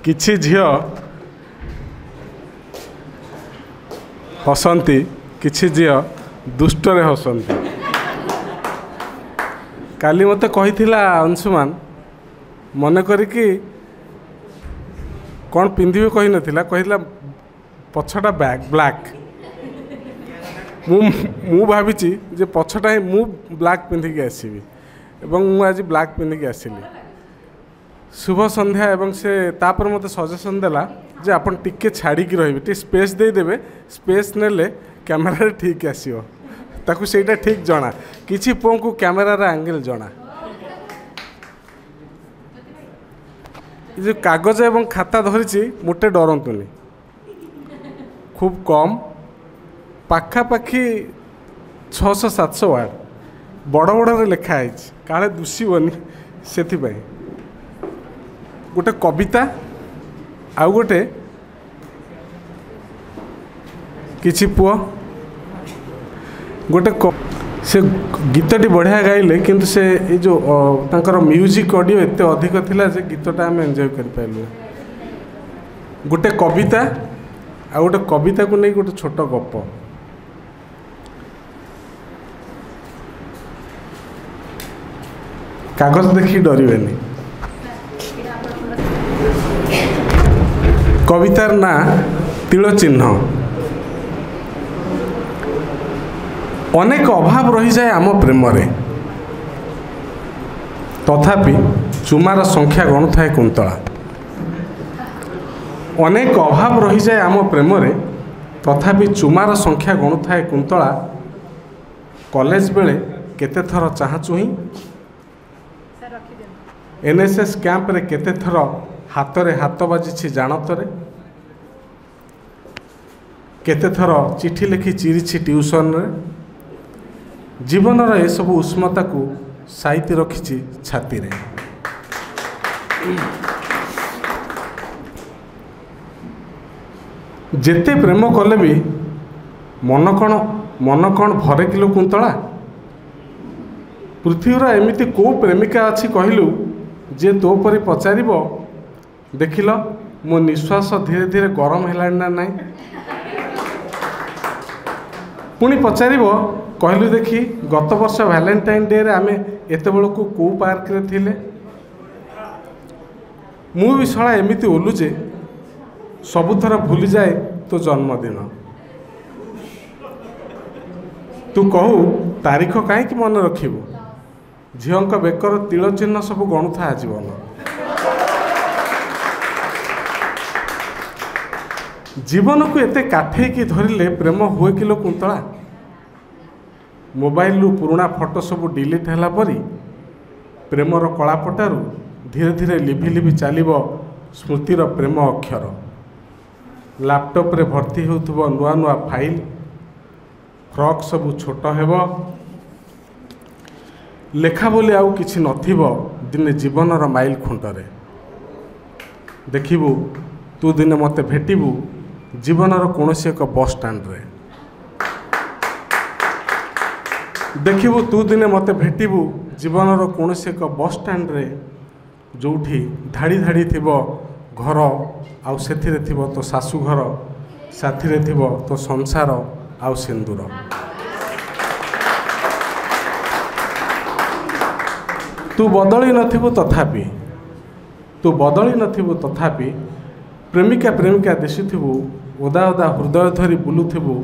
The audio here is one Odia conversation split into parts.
କିଛି ଝିଅ ହସନ୍ତି, କିଛି ଝିଅ ଦୁଷ୍ଟରେ ହସନ୍ତି। କାଲି ମୋତେ କହିଥିଲା ଅଂଶୁମାନ, ମନେ କରିକି କ'ଣ ପିନ୍ଧିବେ କହିନଥିଲା, କହିଥିଲା ପଛଟା ବ୍ୟାକ୍ ବ୍ଲାକ୍। ମୁଁ ଭାବିଛି ଯେ ପଛଟା ହିଁ ମୁଁ ବ୍ଲାକ୍ ପିନ୍ଧିକି ଆସିବି, ଏବଂ ମୁଁ ଆଜି ବ୍ଲାକ୍ ପିନ୍ଧିକି ଆସିଲି। ଶୁଭ ସନ୍ଧ୍ୟା। ଏବଂ ସେ ତାପରେ ମୋତେ ସଜେସନ୍ ଦେଲା ଯେ ଆପଣ ଟିକେ ଛାଡ଼ିକି ରହିବେ, ଟିକେ ସ୍ପେସ୍ ଦେଇଦେବେ, ସ୍ପେସ୍ ନେଲେ କ୍ୟାମେରାରେ ଠିକ୍ ଆସିବ। ତାକୁ ସେଇଟା ଠିକ୍ ଜଣା। କିଛି ପୁଅଙ୍କୁ କ୍ୟାମେରାର ଆଙ୍ଗେଲ୍ ଜଣା। ଏ ଯେଉଁ କାଗଜ ଏବଂ ଖାତା ଧରିଛି, ମୋଟେ ଡରନ୍ତୁନି, ଖୁବ୍ କମ୍, ପାଖାପାଖି 600-700 ୱାର୍ଡ଼ ବଡ଼ ବଡ଼ରେ ଲେଖା ହେଇଛି, କାଳେ ଦୁଶିବନି ସେଥିପାଇଁ। ଗୋଟେ କବିତା ଆଉ ଗୋଟେ କିଛି ପୁଅ ଗୋଟେ ସେ ଗୀତଟି ବଢ଼ିଆ ଗାଇଲେ, କିନ୍ତୁ ସେ ଏଇ ଯେଉଁ ତାଙ୍କର ମ୍ୟୁଜିକ୍ ଅଡ଼ିଓ ଏତେ ଅଧିକ ଥିଲା ଯେ ଗୀତଟା ଆମେ ଏନ୍ଜୟ କରିପାରିଲୁ। ଗୋଟେ କବିତା ଆଉ ଗୋଟେ କବିତାକୁ ନେଇ ଗୋଟେ ଛୋଟ ଗପ। କାଗଜ ଦେଖିକି ଡରିବେନି। କବିତାର ନାଁ ତିଳ ଚିହ୍ନ। ଅନେକ ଅଭାବ ରହିଯାଏ ଆମ ପ୍ରେମରେ, ତଥାପି ଚୁମାର ସଂଖ୍ୟା ଗଣୁଥାଏ କୁନ୍ତଳା। ଅନେକ ଅଭାବ ରହିଯାଏ ଆମ ପ୍ରେମରେ, ତଥାପି ଚୁମାର ସଂଖ୍ୟା ଗଣୁଥାଏ କୁନ୍ତଳା। କଲେଜ ବେଳେ କେତେଥର ଚାହାଁଚୁହିଁ, ଏନ୍ଏସ୍ଏସ୍ କ୍ୟାମ୍ପରେ କେତେଥର ହାତରେ ହାତ ବାଜିଛି ଜାଣତରେ, କେତେଥର ଚିଠି ଲେଖି ଚିରିଛି ଟ୍ୟୁସନରେ। ଜୀବନର ଏସବୁ ଉଷ୍ମତାକୁ ସାଇତି ରଖିଛି ଛାତିରେ। ଯେତେ ପ୍ରେମ କଲେ ବି ମନ କ'ଣ ଭରେ କିଲୋ କୁନ୍ତଳା? ପୃଥିବୀର ଏମିତି କେଉଁ ପ୍ରେମିକା ଅଛି କହିଲୁ, ଯିଏ ତୋ ପରି ପଚାରିବ, ଦେଖିଲ ମୋ ନିଶ୍ୱାସ ଧୀରେ ଧୀରେ ଗରମ ହେଲାଣି ନା ନାହିଁ? ପୁଣି ପଚାରିବ, କହିଲୁ ଦେଖି ଗତ ବର୍ଷ ଭ୍ୟାଲେଣ୍ଟାଇନ୍ ଡେରେ ଆମେ ଏତେବେଳକୁ କେଉଁ ପାର୍କରେ ଥିଲେ? ମୁଁ ବି ଶଳା ଏମିତି ଓଲୁ ଯେ ସବୁଥର ଭୁଲିଯାଏ ତୋ ଜନ୍ମଦିନ। ତୁ କହୁ ତାରିଖ କାହିଁକି ମନେ ରଖିବୁ, ଝିଅଙ୍କ ବେକର ତିଳ ଚିହ୍ନ ସବୁ ଗଣୁଥା ଜୀବନ। ଜୀବନକୁ ଏତେ କାଠେଇକି ଧରିଲେ ପ୍ରେମ ହୁଏ କିଲୋ କୁନ୍ତଳା? ମୋବାଇଲରୁ ପୁରୁଣା ଫଟୋ ସବୁ ଡିଲିଟ୍ ହେଲା ପରି ପ୍ରେମର କଳାପଟାରୁ ଧୀରେ ଧୀରେ ଲିଭି ଲିଭି ଚାଲିବ ସ୍ମୃତିର ପ୍ରେମ ଅକ୍ଷର। ଲାପଟପ୍ରେ ଭର୍ତ୍ତି ହେଉଥିବ ନୂଆ ନୂଆ ଫାଇଲ୍, ଫ୍ରକ୍ ସବୁ ଛୋଟ ହେବ, ଲେଖା ବୋଲି ଆଉ କିଛି ନଥିବ ଦିନେ ଜୀବନର ମାଇଲ ଖୁଣ୍ଟରେ। ଦେଖିବୁ ତୁ ଦିନେ ମୋତେ ଭେଟିବୁ ଜୀବନର କୌଣସି ଏକ ବସ୍ ଷ୍ଟାଣ୍ଡରେ। ଦେଖିବୁ ତୁ ଦିନେ ମୋତେ ଭେଟିବୁ ଜୀବନର କୌଣସି ଏକ ବସ୍ ଷ୍ଟାଣ୍ଡରେ, ଯେଉଁଠି ଧାଡ଼ି ଧାଡ଼ି ଥିବ ଘର, ଆଉ ସେଥିରେ ଥିବ ତୋ ଶାଶୁଘର, ସାଥିରେ ଥିବ ତୋ ସଂସାର ଆଉ ସିନ୍ଦୁର। ତୁ ବଦଳି ନଥିବୁ ତଥାପି, ତୁ ବଦଳି ନଥିବୁ ତଥାପି ପ୍ରେମିକା ପ୍ରେମିକା ଦିଶୁଥିବୁ, ଓଦା ଓଦା ହୃଦୟ ଧରି ବୁଲୁଥିବୁ,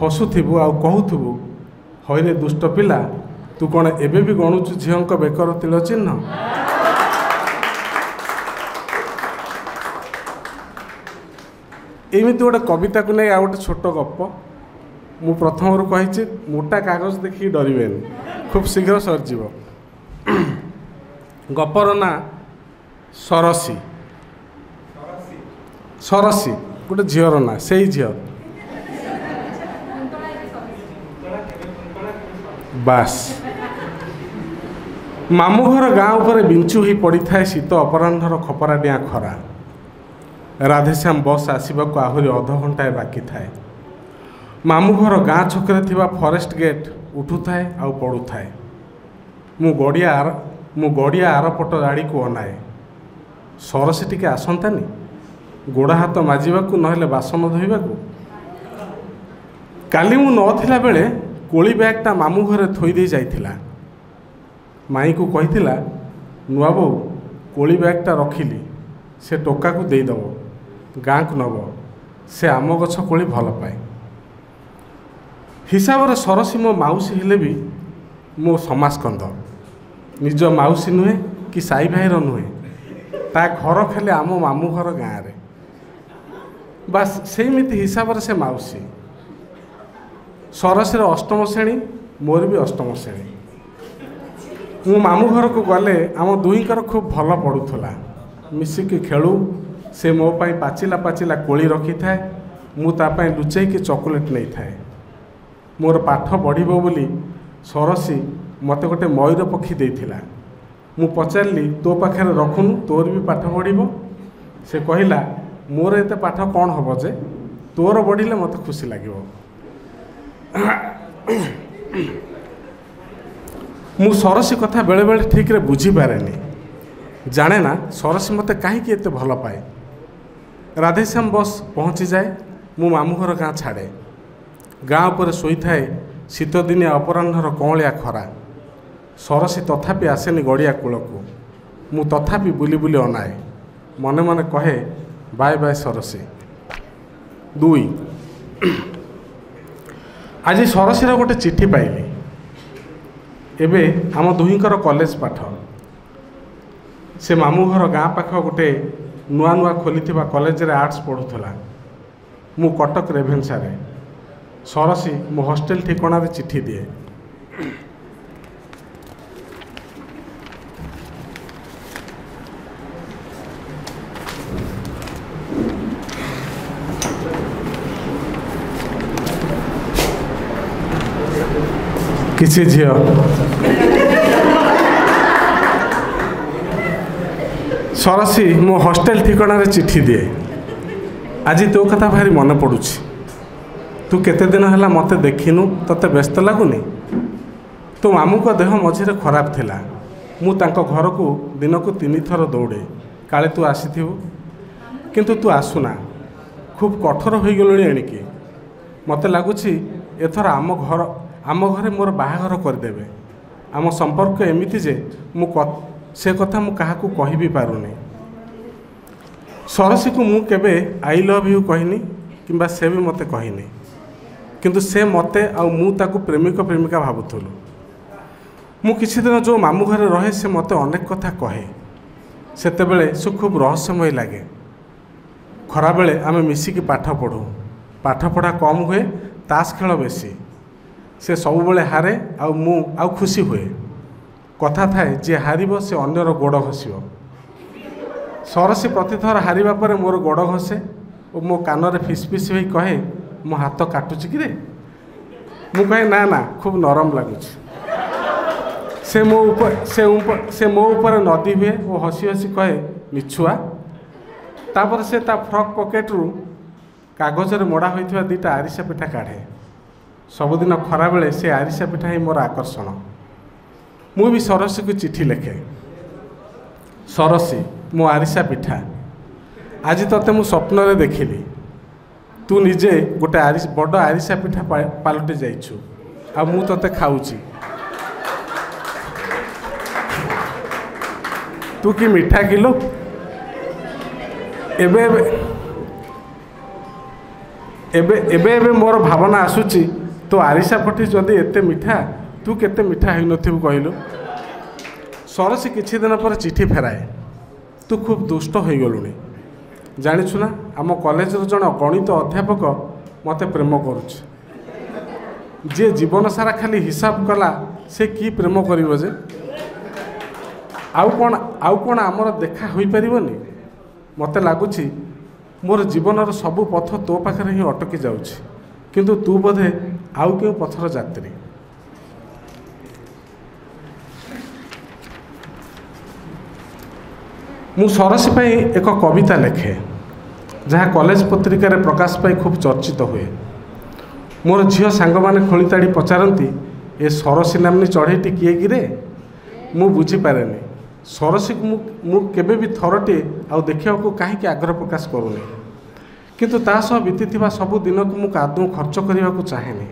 ହସୁଥିବୁ ଆଉ କହୁଥିବୁ, ହଇରେ ଦୁଷ୍ଟ ପିଲା, ତୁ କ'ଣ ଏବେ ବି ଗଣୁଛୁ ଝିଅଙ୍କ ବେକର ତିଳ ଚିହ୍ନ? ଏମିତି ଗୋଟେ କବିତାକୁ ନେଇ ଆଉ ଗୋଟେ ଛୋଟ ଗପ। ମୁଁ ପ୍ରଥମରୁ କହିଛି ମୋଟା କାଗଜ ଦେଖିକି ଡରିବେନି, ଖୁବ୍ ଶୀଘ୍ର ସରିଯିବ। ଗପର ନାଁ ସରସୀ। ସରସୀ ଗୋଟେ ଝିଅର ନାଁ, ସେଇ ଝିଅ ବାସ୍। ମାମୁଁ ଘର ଗାଁ ଉପରେ ବିଞ୍ଚୁ ହୋଇ ପଡ଼ିଥାଏ ଶୀତ ଅପରାହ୍ନର ଖପରା ଡିଆଁ ଖରା। ରାଧେଶ୍ୟାମ ବସ୍ ଆସିବାକୁ ଆହୁରି ଅଧଘଣ୍ଟାଏ ବାକି ଥାଏ। ମାମୁଁ ଘର ଗାଁ ଛକରେ ଥିବା ଫରେଷ୍ଟ ଗେଟ୍ ଉଠୁଥାଏ ଆଉ ପଡ଼ୁଥାଏ। ମୁଁ ଗଡ଼ିଆ ଆରପଟ ଗାଡ଼ିକୁ ଅନାଏ। ସରସୀ ଟିକେ ଆସନ୍ତାନି ଗୋଡ଼ ହାତ ମାଜିବାକୁ, ନହେଲେ ବାସନ ଧୋଇବାକୁ। କାଲି ମୁଁ ନଥିଲା ବେଳେ କୋଳି ବ୍ୟାଗ୍ଟା ମାମୁଁ ଘରେ ଥୋଇ ଦେଇ ଯାଇଥିଲା। ମାଇଁକୁ କହିଥିଲା, ନୂଆ ବୋଉ କୋଳି ବ୍ୟାଗ୍ଟା ରଖିଲି, ସେ ଟୋକାକୁ ଦେଇଦେବ, ଗାଁକୁ ନେବ, ସେ ଆମ ଗଛ କୋଳି ଭଲ ପାଏ। ହିସାବରେ ସରସୀ ମୋ ମାଉସୀ ହେଲେ ବି ମୋ ସମାସ୍କନ୍ଦ। ନିଜ ମାଉସୀ ନୁହେଁ କି ସାଇ ଭାଇର ନୁହେଁ, ତା ଘର ଖାଲି ଆମ ମାମୁଁ ଘର ଗାଁରେ, ବାସ୍ ସେଇମିତି ହିସାବରେ ସେ ମାଉସୀ। ସରସୀର ଅଷ୍ଟମ ଶ୍ରେଣୀ, ମୋର ବି ଅଷ୍ଟମ ଶ୍ରେଣୀ। ମୁଁ ମାମୁଁ ଘରକୁ ଗଲେ ଆମ ଦୁହିଁଙ୍କର ଖୁବ୍ ଭଲ ପଡ଼ୁଥିଲା। ମିଶିକି ଖେଳୁ। ସେ ମୋ ପାଇଁ ପାଚିଲା ପାଚିଲା କୋଳି ରଖିଥାଏ, ମୁଁ ତା ପାଇଁ ଲୁଚେଇକି ଚକୋଲେଟ୍ ନେଇଥାଏ। ମୋର ପାଠ ବଢ଼ିବ ବୋଲି ସରସୀ ମୋତେ ଗୋଟେ ମୟୂର ପକ୍ଷୀ ଦେଇଥିଲା। ମୁଁ ପଚାରିଲି, ତୋ ପାଖରେ ରଖୁନୁ, ତୋର ବି ପାଠ ବଢ଼ିବ। ସେ କହିଲା, ମୋର ଏତେ ପାଠ କ'ଣ ହେବ ଯେ, ତୋର ବଢ଼ିଲେ ମୋତେ ଖୁସି ଲାଗିବ। ମୁଁ ସରସୀ କଥା ବେଳେବେଳେ ଠିକ୍ରେ ବୁଝିପାରେନି। ଜାଣେ ନା ସରସୀ ମୋତେ କାହିଁକି ଏତେ ଭଲ ପାଏ। ରାଧେଶ୍ୟାମ ବସ୍ ପହଞ୍ଚିଯାଏ, ମୁଁ ମାମୁଁ ଘର ଗାଁ ଛାଡ଼େ। ଗାଁ ଉପରେ ଶୋଇଥାଏ ଶୀତଦିନିଆ ଅପରାହ୍ନର କଅଁଳିଆ ଖରା। ସରସୀ ତଥାପି ଆସେନି ଗଡ଼ିଆ କୂଳକୁ। ମୁଁ ତଥାପି ବୁଲି ବୁଲି ଅନାଏ, ମନେ ମନେ କହେ, ବାଏ ବାଏ ସରସୀ। 2। ଆଜି ସରସୀର ଗୋଟେ ଚିଠି ପାଇଲି। ଏବେ ଆମ ଦୁହିଁଙ୍କର କଲେଜ ପାଠ। ସେ ମାମୁଁ ଘର ଗାଁ ପାଖ ଗୋଟେ ନୂଆ ନୂଆ ଖୋଲିଥିବା କଲେଜରେ ଆର୍ଟ୍ସ ପଢ଼ୁଥିଲା। ମୁଁ କଟକ ରେଭେନ୍ସାରେ। ସରସୀ ମୋ ହଷ୍ଟେଲ ଠିକଣାରେ ଚିଠି ଦିଏ। କିଛି ଝିଅ ସରସୀ ମୋ ହଷ୍ଟେଲ ଠିକଣାରେ ଚିଠି ଦିଏ। ଆଜି ତୋ କଥା ଭାରି ମନେ ପଡ଼ୁଛି। ତୁ କେତେ ଦିନ ହେଲା ମୋତେ ଦେଖିନୁ, ତୋତେ ବ୍ୟସ୍ତ ଲାଗୁନି? ତୋ ମାମୁଁଙ୍କ ଦେହ ମଝିରେ ଖରାପ ଥିଲା। ମୁଁ ତାଙ୍କ ଘରକୁ ଦିନକୁ 3 ଥର ଦୌଡ଼େ, କାଳେ ତୁ ଆସିଥିବୁ। କିନ୍ତୁ ତୁ ଆସୁନା। ଖୁବ୍ କଠୋର ହୋଇଗଲୁଣି ଏଣିକି। ମୋତେ ଲାଗୁଛି ଏଥର ଆମ ଘରେ ମୋର ବାହାଘର କରିଦେବେ। ଆମ ସମ୍ପର୍କ ଏମିତି ଯେ ମୁଁ ସେ କଥା ମୁଁ କାହାକୁ କହିବି ପାରୁନି। ସରସୀକୁ ମୁଁ କେବେ I love you କହିନି କିମ୍ବା ସେ ବି ମୋତେ କହିନି। କିନ୍ତୁ ସେ ମୋତେ ଆଉ ମୁଁ ତାକୁ ପ୍ରେମିକ ପ୍ରେମିକା ଭାବୁଥିଲୁ। ମୁଁ କିଛି ଦିନ ଯେଉଁ ମାମୁଁ ଘରେ ରହେ, ସେ ମୋତେ ଅନେକ କଥା କହେ। ସେତେବେଳେ ସେ ଖୁବ୍ ରହସ୍ୟମୟୀ ଲାଗେ। ଖରାବେଳେ ଆମେ ମିଶିକି ପାଠ ପଢ଼ୁ। ପାଠପଢ଼ା କମ୍ ହୁଏ, ତାସ ଖେଳ ବେଶୀ। ସେ ସବୁବେଳେ ହାରେ ଆଉ ମୁଁ ଆଉ ଖୁସି ହୁଏ। କଥା ଥାଏ, ଯିଏ ହାରିବ ସେ ଅନ୍ୟର ଗୋଡ଼ ଘଷିବ। ସରସୀ ପ୍ରତିଥର ହାରିବା ପରେ ମୋର ଗୋଡ଼ ଘଷେ ଓ ମୋ କାନରେ ଫିସ୍ ଫିସ୍ ହୋଇ କହେ, ମୋ ହାତ କାଟୁଛି କିରେ? ମୁଁ କହେ, ନା ନା, ଖୁବ୍ ନରମ ଲାଗୁଛି। ସେ ମୋ ଉପରେ ନଦୀ ହୁଏ ଓ ହସି ହସି କହେ, ମିଛୁଆ। ତାପରେ ସେ ତା ଫ୍ରକ୍ ପକେଟରୁ କାଗଜରେ ମଡ଼ା ହୋଇଥିବା 2ଟା ଆରିସା ପିଠା କାଢ଼େ। ସବୁଦିନ ଖରାବେଳେ ସେ ଆରିସା ପିଠା ହିଁ ମୋର ଆକର୍ଷଣ। ମୁଁ ବି ସରସୀକୁ ଚିଠି ଲେଖେ। ସରସୀ, ମୋ ଆରିସା ପିଠା, ଆଜି ତୋତେ ମୁଁ ସ୍ୱପ୍ନରେ ଦେଖିଲି। ତୁ ନିଜେ ଗୋଟେ ବଡ଼ ଆରିସା ପିଠା ପାଲଟି ଯାଇଛୁ ଆଉ ମୁଁ ତୋତେ ଖାଉଛି। ତୁ କି ମିଠା କିଲୋ। ଏବେ ଏବେ ଏବେ ଏବେ ଏବେ ମୋର ଭାବନା ଆସୁଛି, ତୋ ଆରିସା ପଠି ଯଦି ଏତେ ମିଠା, ତୁ କେତେ ମିଠା ହେଇନଥିବୁ କହିଲୁ। ସରସୀ କିଛି ଦିନ ପରେ ଚିଠି ଫେରାଏ, ତୁ ଖୁବ୍ ଦୁଷ୍ଟ ହୋଇଗଲୁଣି। ଜାଣିଛୁ ନା, ଆମ କଲେଜର ଜଣେ ଗଣିତ ଅଧ୍ୟାପକ ମୋତେ ପ୍ରେମ କରୁଛି। ଯିଏ ଜୀବନ ସାରା ଖାଲି ହିସାବ କଲା, ସେ କି ପ୍ରେମ କରିବ ଯେ? ଆଉ କ'ଣ ଆମର ଦେଖା ହୋଇପାରିବନି? ମୋତେ ଲାଗୁଛି ମୋର ଜୀବନର ସବୁ ପଥ ତୋ ପାଖରେ ହିଁ ଅଟକି ଯାଉଛି, କିନ୍ତୁ ତୁ ବୋଧେ ଆଉ କେଉଁ ପଥର ଯାତ୍ରୀ। ମୁଁ ସରସୀ ପାଇଁ ଏକ କବିତା ଲେଖେ, ଯାହା କଲେଜ ପତ୍ରିକାରେ ପ୍ରକାଶ ପାଇ ଖୁବ୍ ଚର୍ଚ୍ଚିତ ହୁଏ। ମୋର ଝିଅ ସାଙ୍ଗମାନେ ଖୋଳିତାଡ଼ି ପଚାରନ୍ତି, ଏ ସରସୀ ନାମ୍ନୀ ଚଢ଼େଇଟି କିଏ କିରେ? ମୁଁ ବୁଝିପାରେନି। ସରସୀକୁ ମୁଁ କେବେ ବି ଥରଟିଏ ଆଉ ଦେଖିବାକୁ କାହିଁକି ଆଗ୍ରହ ପ୍ରକାଶ କରୁନି। କିନ୍ତୁ ତା ସହ ବିତିଥିବା ସବୁ ଦିନକୁ ମୁଁ ଆଦୌ ଖର୍ଚ୍ଚ କରିବାକୁ ଚାହେଁନି।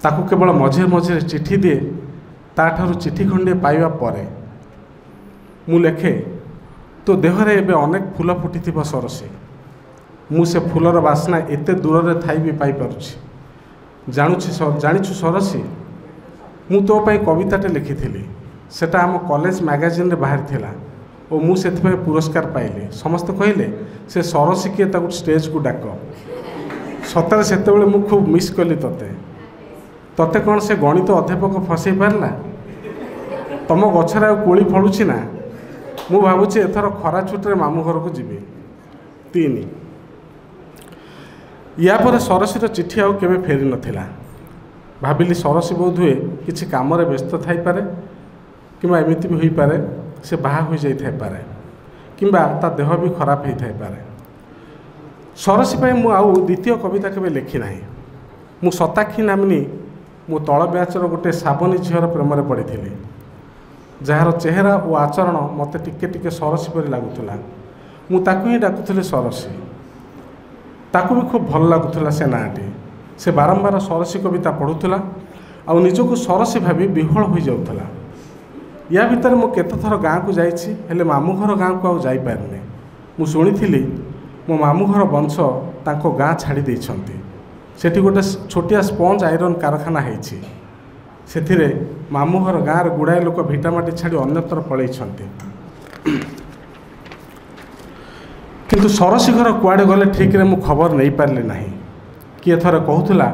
ତାକୁ କେବଳ ମଝିରେ ମଝିରେ ଚିଠି ଦିଏ, ତାଠାରୁ ଚିଠି ଖଣ୍ଡିଏ ପାଇବା ପରେ ମୁଁ ଲେଖେ, ତୋ ଦେହରେ ଏବେ ଅନେକ ଫୁଲ ଫୁଟିଥିବ ସରସୀ, ମୁଁ ସେ ଫୁଲର ବାସ୍ନା ଏତେ ଦୂରରେ ଥାଇ ବି ପାଇପାରୁଛି। ଜାଣିଛୁ ସରସୀ, ମୁଁ ତୋ ପାଇଁ କବିତାଟେ ଲେଖିଥିଲି, ସେଟା ଆମ କଲେଜ ମ୍ୟାଗାଜିନ୍ରେ ବାହାରିଥିଲା ଓ ମୁଁ ସେଥିପାଇଁ ପୁରସ୍କାର ପାଇଲି। ସମସ୍ତେ କହିଲେ ସେ ସରସୀ କିଏ, ତାକୁ ଷ୍ଟେଜକୁ ଡାକ। ସତରେ ସେତେବେଳେ ମୁଁ ଖୁବ୍ ମିସ୍ କଲି ତୋତେ। ତୋତେ କ'ଣ ସେ ଗଣିତ ଅଧ୍ୟାପକ ଫସେଇ ପାରିଲା? ତମ ଗଛରେ ଆଉ କୋଳି ଫଳୁଛି ନା? ମୁଁ ଭାବୁଛି ଏଥର ଖରା ଛୁଟିରେ ମାମୁଁ ଘରକୁ ଯିବି। 3। ୟା ପରେ ସରସୀର ଚିଠି ଆଉ କେବେ ଫେରି ନଥିଲା। ଭାବିଲି ସରସୀ ବୋଧହୁଏ କିଛି କାମରେ ବ୍ୟସ୍ତ ଥାଇପାରେ, କିମ୍ବା ଏମିତି ବି ହୋଇପାରେ ସେ ବାହା ହୋଇଯାଇଥାଇପାରେ, କିମ୍ବା ତା ଦେହ ବି ଖରାପ ହେଇଥାଇପାରେ। ସରସୀ ପାଇଁ ମୁଁ ଆଉ ଦ୍ୱିତୀୟ କବିତା କେବେ ଲେଖି ନାହିଁ। ମୁଁ ଶତାକ୍ଷୀ ନାମିନୀ ମୋ ତଳ ବ୍ୟାଚ୍ର ଗୋଟେ ସାବନୀ ଝିଅର ପ୍ରେମରେ ପଡ଼ିଥିଲି, ଯାହାର ଚେହେରା ଓ ଆଚରଣ ମୋତେ ଟିକେ ଟିକେ ସରସୀ ପରି ଲାଗୁଥିଲା। ମୁଁ ତାକୁ ହିଁ ଡାକୁଥିଲି ସରସୀ। ତାକୁ ବି ଖୁବ୍ ଭଲ ଲାଗୁଥିଲା ସେ ନାଁଟି। ସେ ବାରମ୍ବାର ସରସୀ କବିତା ପଢ଼ୁଥିଲା ଆଉ ନିଜକୁ ସରସୀ ଭାବି ବିହ୍ୱଳ ହୋଇଯାଉଥିଲା। ୟା ଭିତରେ ମୁଁ କେତେଥର ଗାଁକୁ ଯାଇଛି, ହେଲେ ମାମୁଁ ଘର ଗାଁକୁ ଆଉ ଯାଇପାରିନି। ମୁଁ ଶୁଣିଥିଲି ମୋ ମାମୁଁ ଘର ବଂଶ ତାଙ୍କ ଗାଁ ଛାଡ଼ି ଦେଇଛନ୍ତି। ସେଠି ଗୋଟେ ଛୋଟିଆ ସ୍ପଞ୍ଜ ଆଇରନ୍ କାରଖାନା ହେଇଛି। ସେଥିରେ ମାମୁଁ ଘର ଗାଁର ଗୁଡ଼ାଏ ଲୋକ ଭିଟାମାଟି ଛାଡ଼ି ଅନ୍ୟତ୍ର ପଳେଇଛନ୍ତି। କିନ୍ତୁ ସରସୀ ଘର କୁଆଡ଼େ ଗଲେ ଠିକ୍ରେ ମୁଁ ଖବର ନେଇପାରିଲି ନାହିଁ। କିଏ ଥରେ କହୁଥିଲା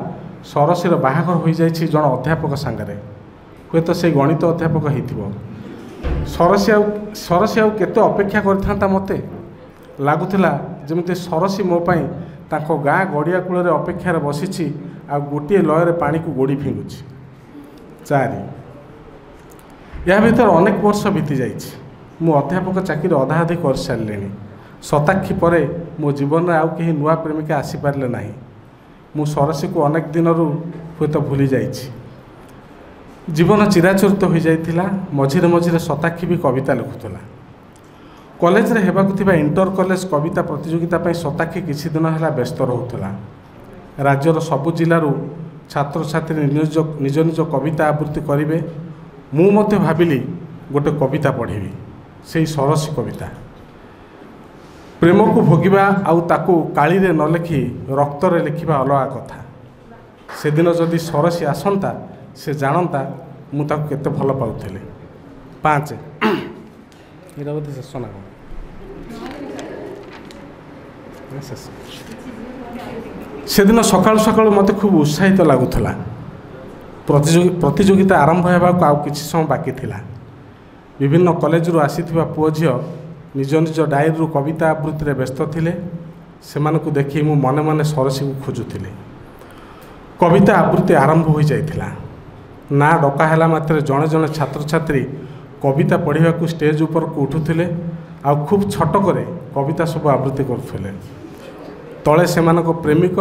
ସରସୀର ବାହାଘର ହୋଇଯାଇଛି ଜଣେ ଅଧ୍ୟାପକ ସାଙ୍ଗରେ, ହୁଏତ ସେଇ ଗଣିତ ଅଧ୍ୟାପକ ହେଇଥିବ। ସରସୀ ଆଉ କେତେ ଅପେକ୍ଷା କରିଥାନ୍ତା। ମୋତେ ଲାଗୁଥିଲା ଯେମିତି ସରସୀ ମୋ ପାଇଁ ତାଙ୍କ ଗାଁ ଗଡ଼ିଆ କୂଳରେ ଅପେକ୍ଷାରେ ବସିଛି ଆଉ ଗୋଟିଏ ଲୟରେ ପାଣିକୁ ଗୋଡ଼ି ଫିଙ୍ଗୁଛି। 4। ଏହା ଭିତରେ ଅନେକ ବର୍ଷ ବିତି ଯାଇଛି। ମୁଁ ଅଧ୍ୟାପକ ଚାକିରି ଅଧା ଅଧି କରିସାରିଲିଣି। ଶତାକ୍ଷୀ ପରେ ମୋ ଜୀବନରେ ଆଉ କେହି ନୂଆ ପ୍ରେମିକା ଆସିପାରିଲେ ନାହିଁ। ମୁଁ ସରସୀକୁ ଅନେକ ଦିନରୁ ହୁଏତ ଭୁଲି ଯାଇଛି। ଜୀବନ ଚିରାଚରିତ ହୋଇଯାଇଥିଲା। ମଝିରେ ମଝିରେ ଶତାକ୍ଷୀ ବି କବିତା ଲେଖୁଥିଲା। କଲେଜରେ ହେବାକୁ ଥିବା ଇଣ୍ଟର କଲେଜ କବିତା ପ୍ରତିଯୋଗିତା ପାଇଁ ଶତାକ୍ଷୀ କିଛି ଦିନ ହେଲା ବ୍ୟସ୍ତ ରହୁଥିଲା। ରାଜ୍ୟର ସବୁ ଜିଲ୍ଲାରୁ ଛାତ୍ରଛାତ୍ରୀ ନିଜ ନିଜ କବିତା ଆବୃତ୍ତି କରିବେ। ମୁଁ ମଧ୍ୟ ଭାବିଲି ଗୋଟେ କବିତା ପଢ଼ିବି, ସେଇ ସରସୀ କବିତା। ପ୍ରେମକୁ ଭୋଗିବା ଆଉ ତାକୁ କାଳିରେ ନ ଲେଖି ରକ୍ତରେ ଲେଖିବା ଅଲଗା କଥା। ସେଦିନ ଯଦି ସରସୀ ଆସନ୍ତା, ସେ ଜାଣନ୍ତା ମୁଁ ତାକୁ କେତେ ଭଲ ପାଉଥିଲି। 5। ଏଇଟା ବୋଧେ ଶେଷ ନା କ'ଣ? ଶେଷ। ସେଦିନ ସକାଳୁ ସକାଳୁ ମୋତେ ଖୁବ୍ ଉତ୍ସାହିତ ଲାଗୁଥିଲା। ପ୍ରତିଯୋଗିତା ଆରମ୍ଭ ହେବାକୁ ଆଉ କିଛି ସମୟ ବାକି ଥିଲା। ବିଭିନ୍ନ କଲେଜରୁ ଆସିଥିବା ପୁଅ ଝିଅ ନିଜ ନିଜ ଡାଏରୀରୁ କବିତା ଆବୃତ୍ତିରେ ବ୍ୟସ୍ତ ଥିଲେ। ସେମାନଙ୍କୁ ଦେଖି ମୁଁ ମନେ ମନେ ସରସୀକୁ ଖୋଜୁଥିଲି। କବିତା ଆବୃତ୍ତି ଆରମ୍ଭ ହୋଇଯାଇଥିଲା। ନାଁ ଡକା ହେଲା ମାତ୍ରେ ଜଣେ ଜଣେ ଛାତ୍ରଛାତ୍ରୀ କବିତା ପଢ଼ିବାକୁ ଷ୍ଟେଜ୍ ଉପରକୁ ଉଠୁଥିଲେ ଆଉ ଖୁବ୍ ଛଟକରେ କବିତା ସବୁ ଆବୃତ୍ତି କରୁଥିଲେ। ତଳେ ସେମାନଙ୍କ ପ୍ରେମିକ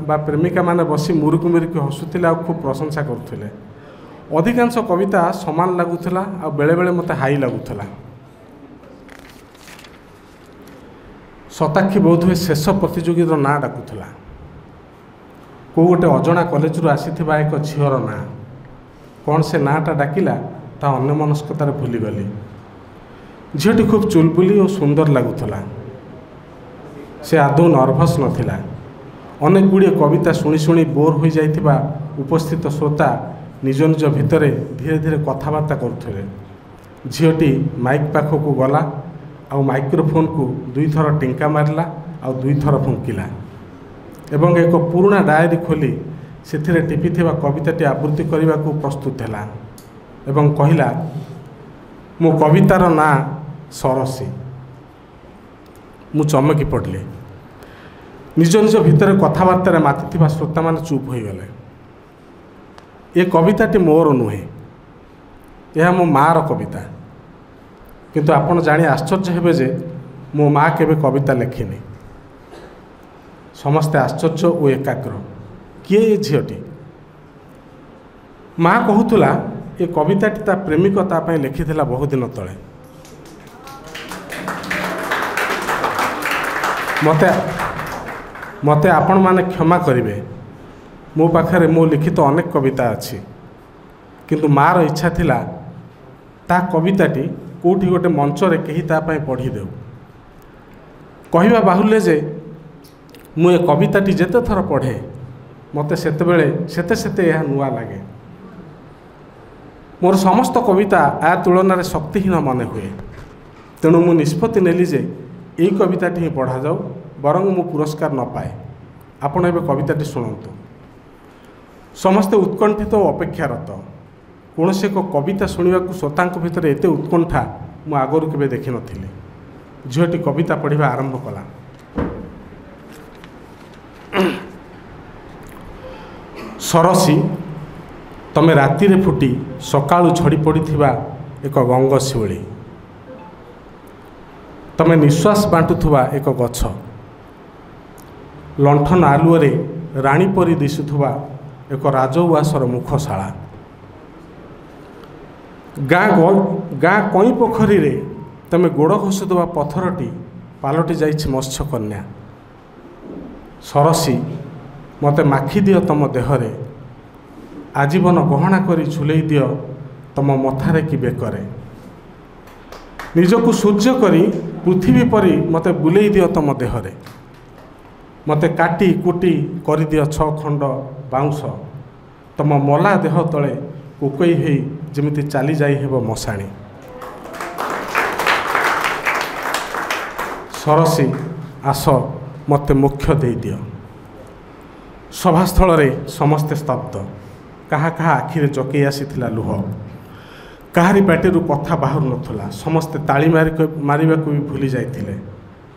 ବା ପ୍ରେମିକାମାନେ ବସି ମୁରୁକି ମୁରୁକି ହସୁଥିଲେ ଆଉ ଖୁବ୍ ପ୍ରଶଂସା କରୁଥିଲେ। ଅଧିକାଂଶ କବିତା ସମାନ ଲାଗୁଥିଲା ଆଉ ବେଳେବେଳେ ମୋତେ ହାଇ ଲାଗୁଥିଲା। ଶତାକ୍ଷୀ ବୋଧହୁଏ ଶେଷ ପ୍ରତିଯୋଗୀର ନାଁ ଡାକୁଥିଲା, କେଉଁ ଗୋଟେ ଅଜଣା କଲେଜରୁ ଆସିଥିବା ଏକ ଝିଅର ନାଁ। କ'ଣ ସେ ନାଁଟା ଡାକିଲା ତା ଅନ୍ୟମନସ୍କତାରେ ଭୁଲିଗଲି। ଝିଅଟି ଖୁବ୍ ଚୁଲବୁଲି ଓ ସୁନ୍ଦର ଲାଗୁଥିଲା। ସେ ଆଦୌ ନର୍ଭସ୍ ନଥିଲା। ଅନେକ ଗୁଡ଼ିଏ କବିତା ଶୁଣି ଶୁଣି ବୋର୍ ହୋଇଯାଇଥିବା ଉପସ୍ଥିତ ଶ୍ରୋତା ନିଜ ନିଜ ଭିତରେ ଧୀରେ ଧୀରେ କଥାବାର୍ତ୍ତା କରୁଥିଲେ। ଝିଅଟି ମାଇକ୍ ପାଖକୁ ଗଲା ଆଉ ମାଇକ୍ରୋଫୋନ୍କୁ 2ଥର ଟିଙ୍କା ମାରିଲା ଆଉ 2ଥର ଫୁଙ୍କିଲା ଏବଂ ଏକ ପୁରୁଣା ଡାଏରୀ ଖୋଲି ସେଥିରେ ଟିପିଥିବା କବିତାଟି ଆବୃତ୍ତି କରିବାକୁ ପ୍ରସ୍ତୁତ ହେଲା ଏବଂ କହିଲା, ମୋ କବିତାର ନାଁ ସରସୀ। ମୁଁ ଚମକି ପଡ଼ିଲି। ନିଜ ନିଜ ଭିତରେ କଥାବାର୍ତ୍ତାରେ ମାତିଥିବା ଶ୍ରୋତାମାନେ ଚୁପ୍ ହୋଇଗଲେ। ଏ କବିତାଟି ମୋର ନୁହେଁ, ଏହା ମୋ ମାଆର କବିତା। କିନ୍ତୁ ଆପଣ ଜାଣି ଆଶ୍ଚର୍ଯ୍ୟ ହେବେ ଯେ ମୋ ମା କେବେ କବିତା ଲେଖିନି। ସମସ୍ତେ ଆଶ୍ଚର୍ଯ୍ୟ ଓ ଏକାଗ୍ର। କିଏ ଏ ଝିଅଟି? ମା କହୁଥିଲା ଏ କବିତାଟି ତା ପ୍ରେମିକ ତା ପାଇଁ ଲେଖିଥିଲା ବହୁଦିନ ତଳେ। ମୋତେ ମୋତେ ଆପଣମାନେ କ୍ଷମା କରିବେ, ମୋ ପାଖରେ ମୋ ଲିଖିତ ଅନେକ କବିତା ଅଛି, କିନ୍ତୁ ମାଆର ଇଚ୍ଛା ଥିଲା ତା କବିତାଟି କେଉଁଠି ଗୋଟେ ମଞ୍ଚରେ କେହି ତା ପାଇଁ ପଢ଼ିଦେଉ। କହିବା ବାହୁଲ୍ୟ ଯେ ମୁଁ ଏ କବିତାଟି ଯେତେ ଥର ପଢ଼େ ମୋତେ ସେତେବେଳେ ସେତେ ସେତେ ଏହା ନୂଆ ଲାଗେ। ମୋର ସମସ୍ତ କବିତା ୟା ତୁଳନାରେ ଶକ୍ତିହୀନ ମନେ ହୁଏ। ତେଣୁ ମୁଁ ନିଷ୍ପତ୍ତି ନେଲି ଯେ ଏଇ କବିତାଟି ହିଁ ପଢ଼ାଯାଉ, ବରଂ ମୁଁ ପୁରସ୍କାର ନ ପାଏ। ଆପଣ ଏବେ କବିତାଟି ଶୁଣନ୍ତୁ। ସମସ୍ତେ ଉତ୍କଣ୍ଠିତ ଓ ଅପେକ୍ଷାରତ। କୌଣସି ଏକ କବିତା ଶୁଣିବାକୁ ଶ୍ରୋତାଙ୍କ ଭିତରେ ଏତେ ଉତ୍କଣ୍ଠା ମୁଁ ଆଗରୁ କେବେ ଦେଖିନଥିଲି। ଝିଅଟି କବିତା ପଢ଼ିବା ଆରମ୍ଭ କଲା। ସରସୀ, ତମେ ରାତିରେ ଫୁଟି ସକାଳୁ ଝଡ଼ି ପଡ଼ିଥିବା ଏକ ଗଙ୍ଗଶିଉଳି। ତମେ ନିଶ୍ୱାସ ବାଣ୍ଟୁଥିବା ଏକ ଗଛ। ଲଣ୍ଠନ ଆଲୁଅରେ ରାଣୀ ପରି ଦିଶୁଥିବା ଏକ ରାଜଉଆସର ମୁଖଶାଳା। ଗାଁ ଗାଁ କଇଁ ପୋଖରୀରେ ତମେ ଗୋଡ଼ ଘଷୁଥିବା ପଥରଟି ପାଲଟି ଯାଇଛି ମତ୍ସ୍ୟକନ୍ୟା। ସରସୀ, ମୋତେ ମାଖି ଦିଅ ତମ ଦେହରେ, ଆଜୀବନ ଗହଣା କରି ଝୁଲେଇ ଦିଅ ତମ ମଥାରେ କି ବେକରେ। ନିଜକୁ ସୂର୍ଯ୍ୟ କରି ପୃଥିବୀ ପରି ମୋତେ ବୁଲେଇ ଦିଅ ତମ ଦେହରେ। ମୋତେ କାଟି କୁଟି କରିଦିଅ 6 ଖଣ୍ଡ ବାଉଁଶ, ତମ ମଲା ଦେହ ତଳେ କୋକେଇ ହେଇ ଯେମିତି ଚାଲି ଯାଇ ହେବ ମଶାଣି। ସରସୀ, ଆସ ମୋତେ ମୋକ୍ଷ ଦେଇଦିଅ। ସଭାସ୍ଥଳରେ ସମସ୍ତେ ସ୍ତବ୍ଧ। କାହା କାହା ଆଖିରେ ଜକେଇ ଆସିଥିଲା ଲୁହ, କାହାରି ପାଟିରୁ କଥା ବାହାରୁ ନଥିଲା। ସମସ୍ତେ ତାଳି ମାରିବାକୁ ବି ଭୁଲି ଯାଇଥିଲେ।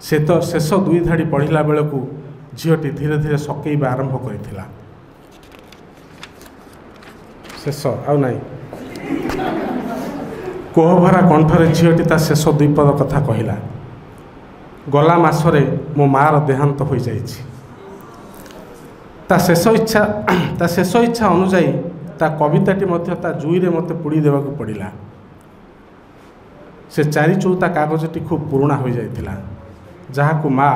ସେ ତ ଶେଷ 2 ଧାଡ଼ି ପଢ଼ିଲା ବେଳକୁ ଝିଅଟି ଧୀରେ ଧୀରେ ସକେଇବା ଆରମ୍ଭ କରିଥିଲା। ଶେଷ ଆଉ ନାହିଁ। କୋହଭରା କଣ୍ଠରେ ଝିଅଟି ତା ଶେଷ 2 ପଦ କଥା କହିଲା। ଗଲା ମାସରେ ମୋ ମାଆର ଦେହାନ୍ତ ହୋଇଯାଇଛି। ତା ଶେଷ ଇଚ୍ଛା ଅନୁଯାୟୀ ତା କବିତାଟି ମଧ୍ୟ ତା ଜୁଇରେ ମୋତେ ପୋଡ଼ି ଦେବାକୁ ପଡ଼ିଲା। ସେ 4 ଚଉତା କାଗଜଟି ଖୁବ୍ ପୁରୁଣା ହୋଇଯାଇଥିଲା, ଯାହାକୁ ମା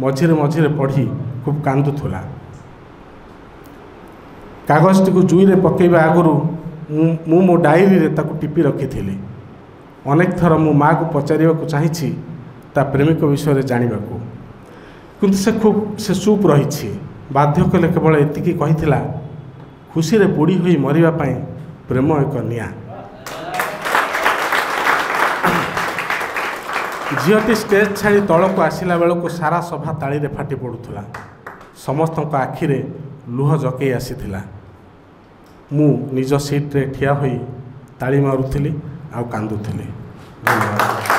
ମଝିରେ ମଝିରେ ପଢ଼ି ଖୁବ୍ କାନ୍ଦୁଥିଲା। କାଗଜଟିକୁ ଜୁଇରେ ପକାଇବା ଆଗରୁ ମୁଁ ମୋ ଡାଏରୀରେ ତାକୁ ଟିପି ରଖିଥିଲି। ଅନେକ ଥର ମୁଁ ମାଆକୁ ପଚାରିବାକୁ ଚାହିଁଛି ତା ପ୍ରେମିକ ବିଷୟରେ ଜାଣିବାକୁ, କିନ୍ତୁ ସେ ଚୁପ୍ ରହିଛି। ବାଧ୍ୟ କଲେ କେବଳ ଏତିକି କହିଥିଲା, ଖୁସିରେ ପୋଡ଼ି ହୋଇ ମରିବା ପାଇଁ ପ୍ରେମ ଏକ ନିଆଁ। ଝିଅଟି ଷ୍ଟେଜ୍ ଛାଡ଼ି ତଳକୁ ଆସିଲା ବେଳକୁ ସାରା ସଭା ତାଳିରେ ଫାଟି ପଡ଼ୁଥିଲା। ସମସ୍ତଙ୍କ ଆଖିରେ ଲୁହ ଜକେଇ ଆସିଥିଲା। ମୁଁ ନିଜ ସିଟ୍ରେ ଠିଆ ହୋଇ ତାଳି ମାରୁଥିଲି ଆଉ କାନ୍ଦୁଥିଲି। ଧନ୍ୟବାଦ।